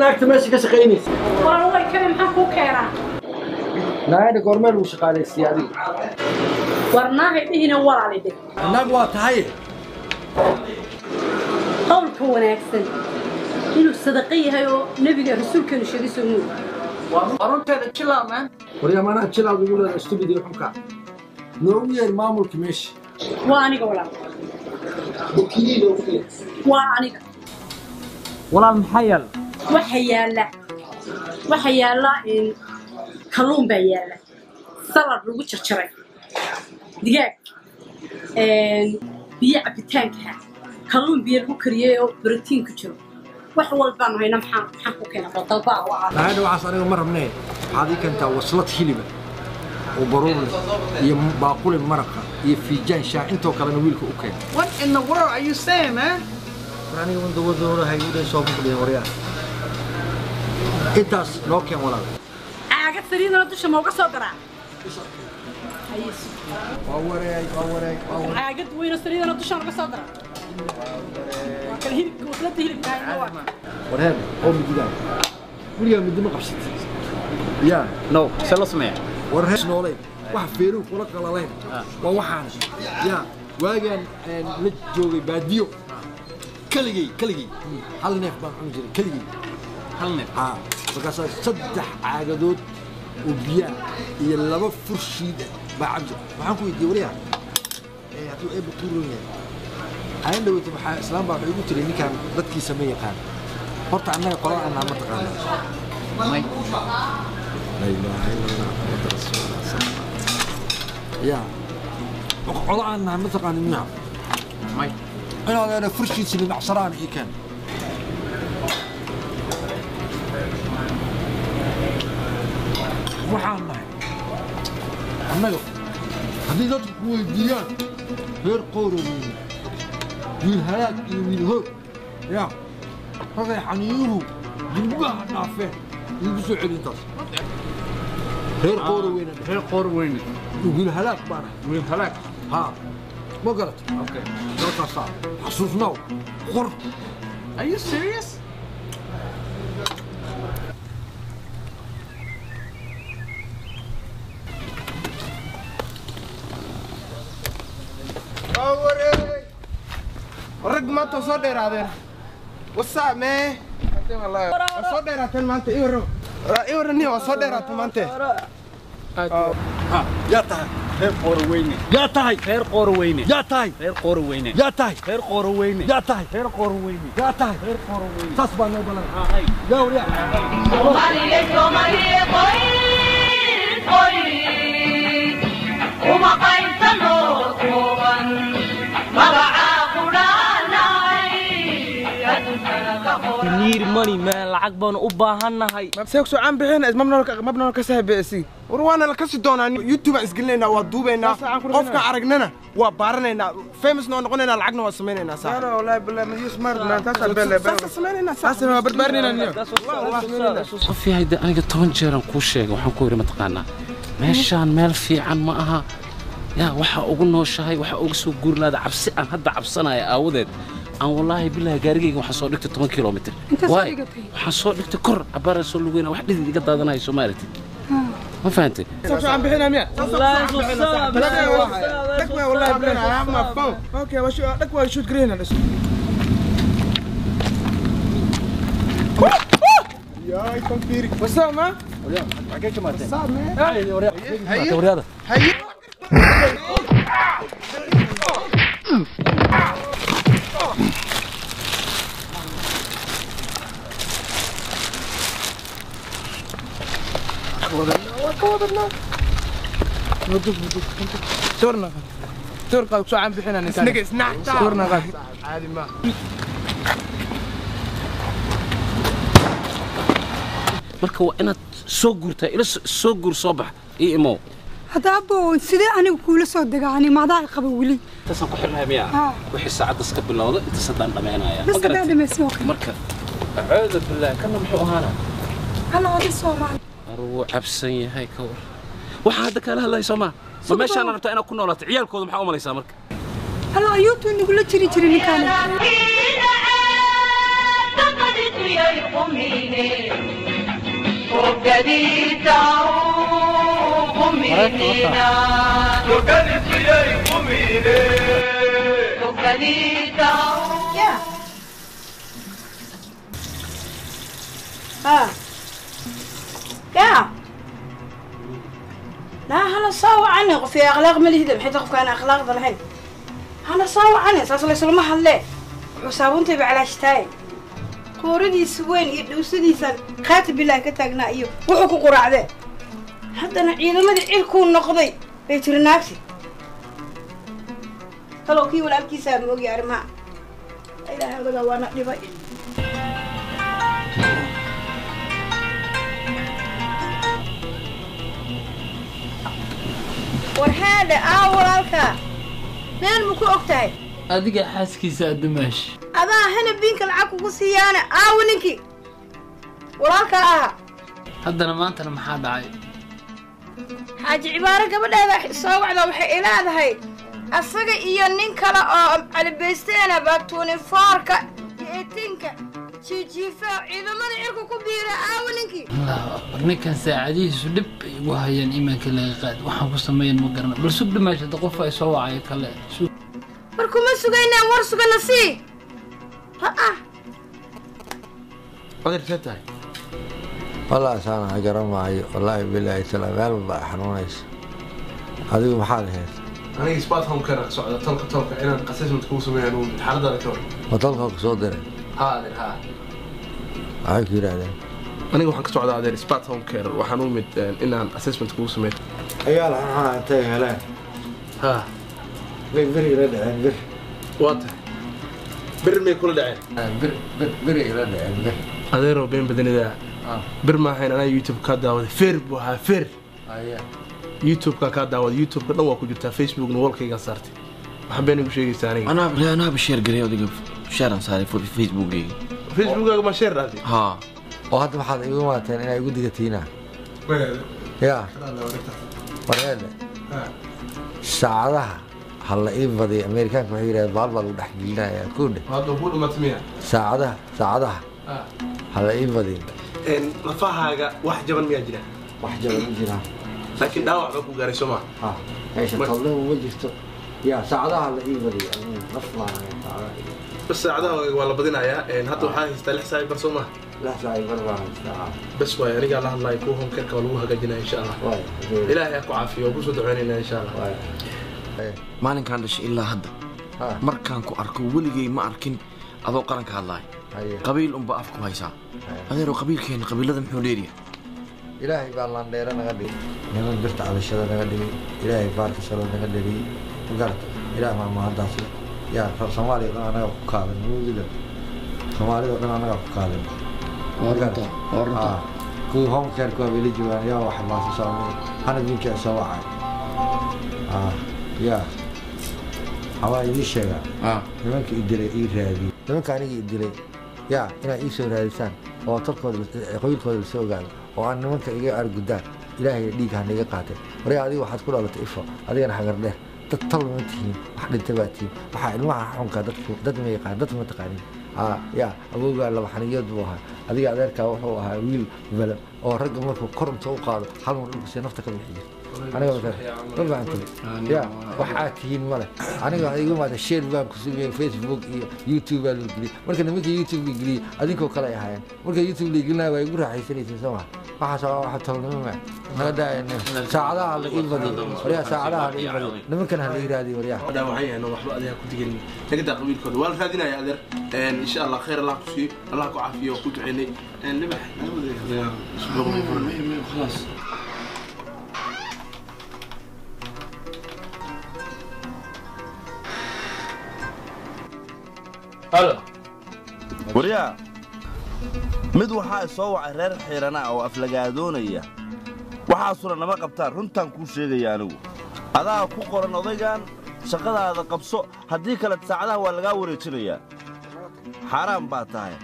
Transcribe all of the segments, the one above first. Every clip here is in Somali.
naagta meesha ka shaqaynaysa. Walaal way kale maxaan ku keenaa? Naayada goormee lagu shaqaalaysiiyey adiga? Warnaahay dhihina walaal dhig. Naag waa tahay. Qowlka wanaagsan inuu sadaqa yahay oo nabiga rasuulkeenu sheegay soo muu. Waa runteeda chill out man. Waryaa maanaa chill out ugu leedahay stupid iyo xunka. Noogu yeer maamulka meesha. Waa aniga walaal. Bukidii loogu yeer. Waa aniga. Walaal maxaa yaal? Waxa yaala in kalluun baa yaala. Salad lagu jarjaray. Digaag. Biyo cabitaanka. Kalluun biyo lagu kariyay oo borotiin ku jiro. Wax walba aan hayna maxaan ku keenaa dalba waa. Naayada waxaas aniga ma rabnee. Waxaad ii keentaa waslad hiliba oo baruur leh iyo baaquli maraqa iyo fiijaan shaah intoo kalena wiilka u keen. What in the world are you saying, man? War aniga wanda wadoonahay u dhan soo muqdeen waryaa. Intaas noo keen walaal. Caagad saliidna dusha ma uga soo daraa? Waa wareeg, waa wareeg, waa wareeg. Caagad weyn oo saliidna dusha uga soo daraa. Waa kala hilibka waslada hilibka hayna waa. War heer oo midida. Weligaa midi ma qabsatid. Yaa. No, see loo sameeyaa? War heer noolay. Wax feeruhu kula qalalayn. Waa waxaan. Yaa, waagaan la joogay baadiyo. Keligay hal neef baan cuni jiray keligay. Hal neef? Haa, markaasaa 3 caagadood oo biyaa iyo 2 furshiid baa cabi jiray. Waxaan ku weydiiyey waryaa, hadduu eebba kuu roon yahay. Ayaan dhaweyta waxaa islaam baa waxay igu tiri ninkaan dadkiisa ma yaqaan. Horta annaga qolada annaa ma taqaanaa. May. Laa ilaaha illa Allah, Muhammad rasuulullah sallallahu alaihi wasallam. Yaa, qolada annaa ma taqaanin miyaa? May. Inaad eena furshiid saliid macsaraan ii keen. Waxaan nahay annaga haddii dadku ku weydiiyaan reer qowra weeye, wiil halaag iyo wiil hoog, yaa ragay xaniinuhu jilbaha dhaafeen iigu soo celi intaas. Reer qowra weyne. Reer qowra weyne. Wiil halaag baan ahay. Wiil halaag. Haa, ma garat? Okay. Dalkaasaa xasuusnaaw qor. Are you serious? Rag maanta soo dheeraadeen. What's up, man? Waa soo dheeraateen maanta, ii warramo. Ii warran niyo, waa soo dheeraateen maanta. Yaa tahay? Reer qooro weyne. Yaa tahay? Reer qooro weyne. Yaa tahay? Reer qooro weyne. Yaa tahay? Reer qooro weyne. Yaa tahay? Reer qooro weyne. Yaa tahay? Reer qooro weyne. Saas baa noo balan. Yaa waryaa. Soomaaliya, Soomaaliya, qoys, qoys. Uma qaybsano kooban. Magacaa qudhaanay. Adduunkana ka qoran. Need money, man. Lacag baan u baahannahay. Mabse ku soo caan bixin, mabnol ka saaxiibeysi. War waana la kasi doonaa, YouTube aan isgelinaynaa, waa duubaynaa. Qofka aragnana waa baaranaynaa, famous noo noqonaynaa, lacagna waa samaynaynaa saaxiib. No, wallahi billahi, ma you smart man, taas belle belle. Saas samaynaynaa saaxiib. Taas waa barbaarinaynaa niyo. Qof yahay de aniga 10 jeer aan kuu sheegay, waxaan ku yiri mataqaanaa meeshaan meel fiican ma aha. Yaa waxa ugu nooshahay, waxa ugu soo guuri lahayd cabsi aan hadda cabsanaya aawadeed. Aan wallaahi billahi gaarigayga waxaan soo dhigtay 10 kiiloomitir. Intaad soo Waay, dhigatay? waxaan soo dhigtay kor, cabaar soo lugeyna, wax dhidid iga daadanaya soo maaragtid. Ma fahantay? Saas aan bixinaa miya? Dhag waa wallahi billahi, I have my phone. Okay, waa dhag waa shoot green aan. Yaa, kan fiiri. What's up, man? Waryaa, xagee ka maateen? What's up, man? Waryaa, waryaada. Haye. Sawirna qaad. Sawir qaad, ku soo caan bixinaa ninkaan. Nigga, it's not Sawirna qaad. Caadi ma. Marka waa inaad soo guurtaa, ila soo guur, soo bax, ii imow. Hadda abbo, sidee anigu kuula soo degaa? Ani maadaa qaba weli. Intaasaan ku xirnahay miyaa? Haa. Wixii saacaddas ka bilowda intaas haddaan dhammaynaya. Bas Ma hadaa garatay? dhamaysi oo kale. Marka acuudu billaah, kana muxuu ahaana? Hala oday Soomaali. War wuu cabsan yahay ka war. Waxaan hadda kaala hadlaya soo maa? Ma meeshaan rabtaa inaad ku noolaato? Ciyaalkooda maxaa u malaysaa marka? Hala ayuutuu nagula jiri jiray ninkaan. Thank you. Yeah. Ah. Yeah. لا أنا صاو عني في أخلاق ملي هدا بحيث أخوك أنا أخلاق ضلحين أنا صاو عني صاص الله يسلم محله وصابونتي بعلى شتاي قوردي سوين يدوسدي سن خاتب بالله كتاغنا iyo wuxuu ku quraacde haddana ciidamada cilku noqday bay tirnaagsi talo kii walaalkiisa moogi arrimaha ilaahay odaga waana dhibay. Warhaada aa walaalka meel ma ku ogtahay adiga xaaskiisa adumaash adaa hana biinka lacag kugu siiyaana aawo ninkii walaalka ahaa. Haddana maantana maxaa dhacay? Xaaji Cibaaro gabadheeda soo wacda waxay ilaadahay asaga iyo nin kale oo calibaysteena baa 24-ka iyo 18-ka jiijiifa ciidamada cirka ku biira aawo ninkii. Allahu akbar, ninkan saacadihiisu dhib bay igu hayaan, iimaanka laga qaad waxaan ku sameeyan ma garana. Bal sug dhimaasha hadda qof ay soo wacaya kale. War kuma sugaynaa, war sugana sii ha. Adeer see tahay? Wallaahi saana garan maayo, wallaahi bilaahi tala meel walba ay xanuunaysa. Adigu maxaad ahayd? Aniga smart home care ka socda tolka inaan assessment kugu sameeyo anugu xaaladaada ka hor. Ma tolka ku soo diray? Haa adeer, haa. Maxay ku yidhaahdeen? Aniga waxaan ka socdaa adeer smart home care, waxaan u imid inaan assessment kugu sameeyo. Ciyaal xunxuna intay heleen haa bay beri ila dhaceen bir. Waa tahay bir may kula dhaceen? Bir bir beri ila dhaceen bir. Adeeroo been badanidaa, bir maahayn, anaa YouTube kaa daawaday, feer buu ahaa feer. YouTube-ka kaa daawaday, YouTube-ka dhan waa ku jirtaa, Facebookna walkaygaa saartay. Maxaa been igu sheegaysaa aniga? Anaaba share garay odayga, sharean saaray Facebookgayga. Facebookkaaga ma share dhahday? Haa. Oo hadda maxaad igu imaateen inaa igu digatiina? Ya wareede saacadaha ha la ii badiyo. Ameerikaanka waxay yidhahdeen baal baa lagu dhex gelinayaa kudha. Hadda kuu dhimatay miya? Saacadaha saacadaha ha la ii badiyo. Lafahaaga wax jaban miyaa jira? Wax jaban ma jiraan, laakiin dhaawac baa ku gaaray soo maa? Ha, meesha tolnimo ma jirto. Ya saacadaha la ii badiyo, naf baan saacadaha. Bas saacadaha waa la badinayaa. Hadda waxaa haystaa 6 saac bar soo maa? 6 saac bar baan haystaa. Bas waay, anigaa la hadlayo kuwa home care-ka waa lagu hagaajinaya insha Allah. Ilaahay ha ku caafiyo, waa kusoo duceynaynaa insha Allah. Maalinkaan dhashay ilaa hadda markaan ku arko weligay ma arkin adoo qaranka hadlaaya, qabiil unba afku haysaa. Adeero qabiilkeena qabiilada muxuu dheeriya? Ilaahay baa landheere naga dhigay, niman birta cabashada naga dhigay, ilaahay baarka salo naga dhaliyey magarata. Ilaah baa mahaddaas leh. Yaa reer Soomaaliya dhan anaga ku kaadan mawdida, Soomaalida dhan anaga ku kaadan. Kuwii home care-ku waa bayla joogaan. Yaa waxa maasa saamey hana diinkaa soo wacay. Yaa waxaa idii sheegaa nimanka i dilay ii raadiyey, nimanka aniga i dilay yaa inaad ii soo raadisaan oo tolkooda qabiilkooda lasoo ogaado oo aan nimanka iga argudaan. Ilaahay dhiig ha naga qaatay. Waryaa adiga waxaad ku dhalatay ifo, adigana xagar dheer, dad tal ma tihiin, wax dhinta baa tihiin. Waxaa ilmaha xunka dadku dad ma yaqaan, dad ma taqaanin. Ya awowgaa laba xaniyood buu ahaa, adiga adeerkaa wuxuu ahaa wiil balan oo ragga markuu koronta u qaado hal mar dhulkiisa nafta ka bixi jirta. Aniga ma fahantay? Ya waxaa tihiin male. Aniga waxaa igu imaatay share baan ku sameeyey Facebook iyo YouTube baa lagu geliyey. Marka nimanka YouTube la geliyey adinkoo kale ay ahaayeen. Marka YouTube la gelinaya waa igu raaxaysanaysiin soo ma? Waxaas waa waxa tolnimo ma naga daaya. Saacadaha la ii badiyo waryaa, saacadaha la ii badiyo, nimankan ha la ii raadiyo waryaa. Dhaawacan yahay waxba adiga ku digelin, naga daa qabiilkooda waa la raadinaya adeer. Insha Allah khayr Allah ku siiyo, Allah ku caafiyo, ku duceynay. Libax. Khalaas. Halo. Waryaa mid waxaa soo wacay reer xiirana oo aflagaadoonaya, waxaasuna nama qabtaan. Runtaan kuu sheegaya anigu adaa ku qoran odaygan, shaqadaada qabso, haddii kale saacadaha waa lagaa wareejinayaa. Xaaraan baa tahay.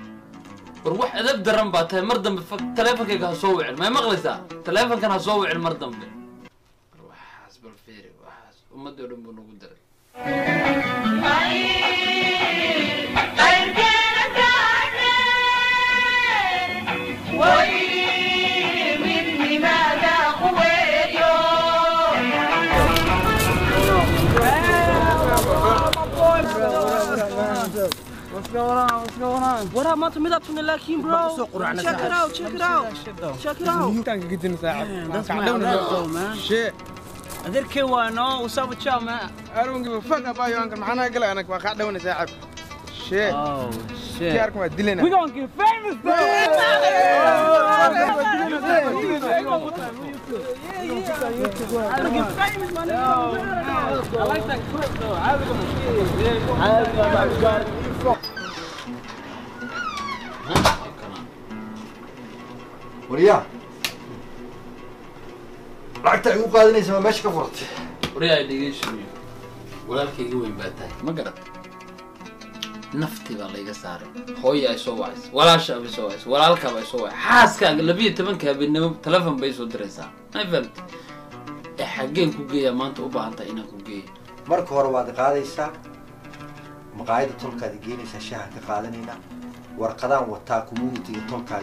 War wax edeb daran baa tahay. Mar dambe taleefonkayga ha soo wicin, may maqlaysaa? Taleefonkan ha soo wicin mar dambe. War waxaas bal fiiri, waxaas ummadii o dhan buu nagu daray. What's going on? What's going on? What up, maanta midaad tunay laakiin bro. Check it out, check it out. Check it out. Man, that's my though, man. Shit. Adeerkay waa no. What's up with y'all, man? I don't give a fuck about you, uncle. Maxaa naga galay anaga waa kaa dhawana saaxib. Shit. Oh, shit. Diyaarka waa dilayna. We gonna get famous, bro. I like that clip though. I Waryaa lacagta igu qaadanaysa ma meesha ka furatay? Waryaa dhegeysiyo, walaalkayga weyn baa tahay, ma garat? Naftii baa layga saaray. Hooya ay soo wacaysa, walaasha bay soo wacaysa, walaalkaa bay soo wacay, xaaskaaga 12-ka habeenimo telefon bay soo diraysaa. Ma fahamtay? Ee xaggeen ku geeyaa maanta u baahan tahay inaan ku geeyo? Marka hore waad qaadaysaa maqaayadda tolkaad geynaysaa, shaaha ka qaadanaynaa, warqadaan wataa communityga tolkaa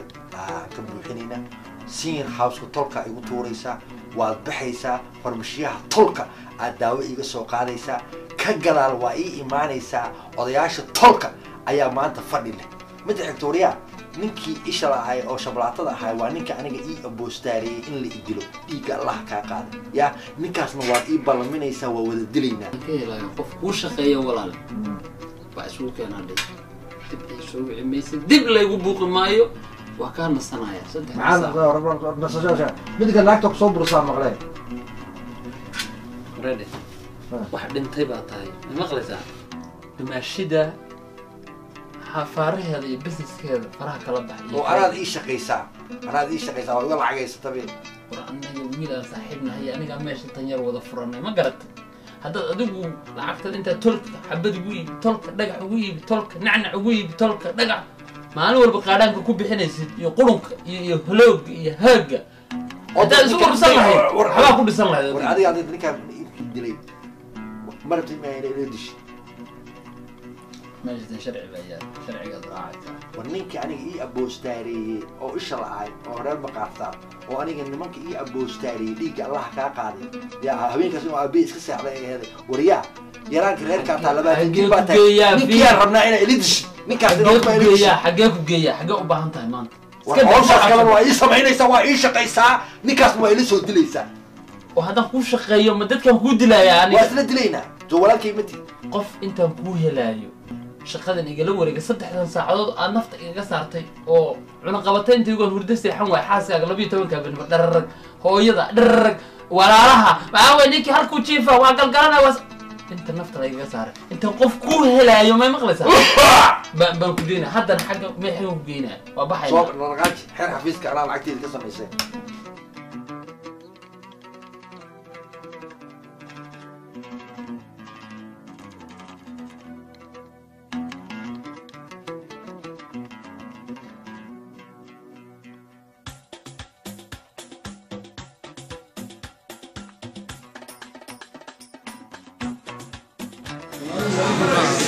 ka buuxinaynaa, senior houseka tolkaa igu tuuraysaa, waad baxaysaa farmashiyaha tolka aad daawo iiga soo qaadaysaa, ka gadaal waa ii imaanaysaa. Odayaasha tolka ayaa maanta fadhi leh. Midda xigta, waryaa, ninkii isha lahay oo shablaatada ahay waa ninka aniga ii aboostaareeyey in la i dilo. Dhiigga allaha kaa qaada yaa ninkaasna waad ii ballaminaysaa, waa wada dilaynaa. Ka helaayo qof kuu shaqeeya walaal baa isugu keenaa. Dhi dib ay soo wici maysa, dib laygu buuqi maayo, waa kaa nasanaya 3 saac. Midka naagta kusoo bursaa maqleen. Ready wax dhintay baa tahay, ma maqlaysaa? Dumaashida xafaaraheeda iyo businesskeeda faraha kala bax. Oo anaad ii shaqaysaa, anaad ii shaqaysaa, waa iga lacagaysatabe. War anaga wiil aan saaxiibnahay anigaa meesha tan yar wada furanay, ma garatay? Haddaad adigu lacagtada intaad tolka xabad ugu iibi, tolka dhagax ugu iibi, tolka nacnac ugu iibi, tolka dhagax maalin walba qaadhaanka ku bixinaysid iyo qurunka iyo holooga iyo haaga haddaad isu urursan lahayd, waxbaa ku dhisan lahayd. War adiga adiga ninkaan dilay ma rabtid ma ina dishay? Meesha sharci baa yaal, sharcigaad raacaysaa. War ninkii aniga ii aboostaareeyey oo isha la'aay oo reer maqaartaa oo aniga nimanka ii aboostaareeyey, dhiigga allaha kaa qaaday yaa habeenkaas inuu aabbe iska seexday ay aheeday. Waryaa, yaraanka reerkaa taa 20 jir baa tahay, ninkiiyaan rabnaa inaa ila dishay ninkaas. Xaggee ku geeyaa? Xaggee ku geeyaa? Xaggee u baahan tahay maanta? War hawshaas kalena waa ii samaynaysaa, waa ii shaqaysaa, ninkaasna waa ila soo dilaysaa. Oo haddaan kuu shaqeeyo ma dadkaan kuu dilayaa aniga? Waa isla dilaynaa, soo walaalkay ma tihi? Qof intaan kuu helaayo shaqadan igala wareega 3dan saacadood aad nafta igaga saartay oo cunaqabataynta igoon hurdo seexan waay, xaaskaaga 12-ka habeenimo dhararag, hooyada dhararag, walaalaha maawe ninkii halkuu jiifa waa galgalana, waa inta nafta la igaga saaray inta qof kuu helaayo, may maqlaysaa? Baan ku geynaa haddana xagga may xaggan ku geynaa, waa baxayna. Soo naqaaji xeer xafiiska, anaa lacagteeda ka samaysay.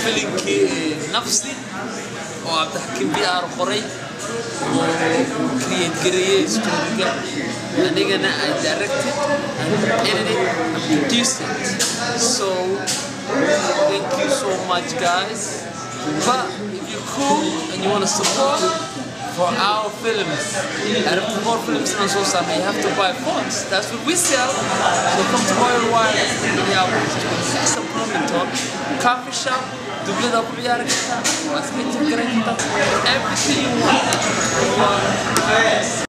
Filinkii Nafsi oo Cabdixakiim BR qoray oo create gareeyey storyga, anigana I directed and edited and produced it. So thank you so much, guys. But if you're cool and you want to support for our films and for more films and so on, you have to buy phones. That's what we sell. So come to Royal Wireless in Minneapolis, 26 and Bloomington coffee shop. Dublada ku ciyaari kartaa, waa iska jib garan kartaa, everything you want.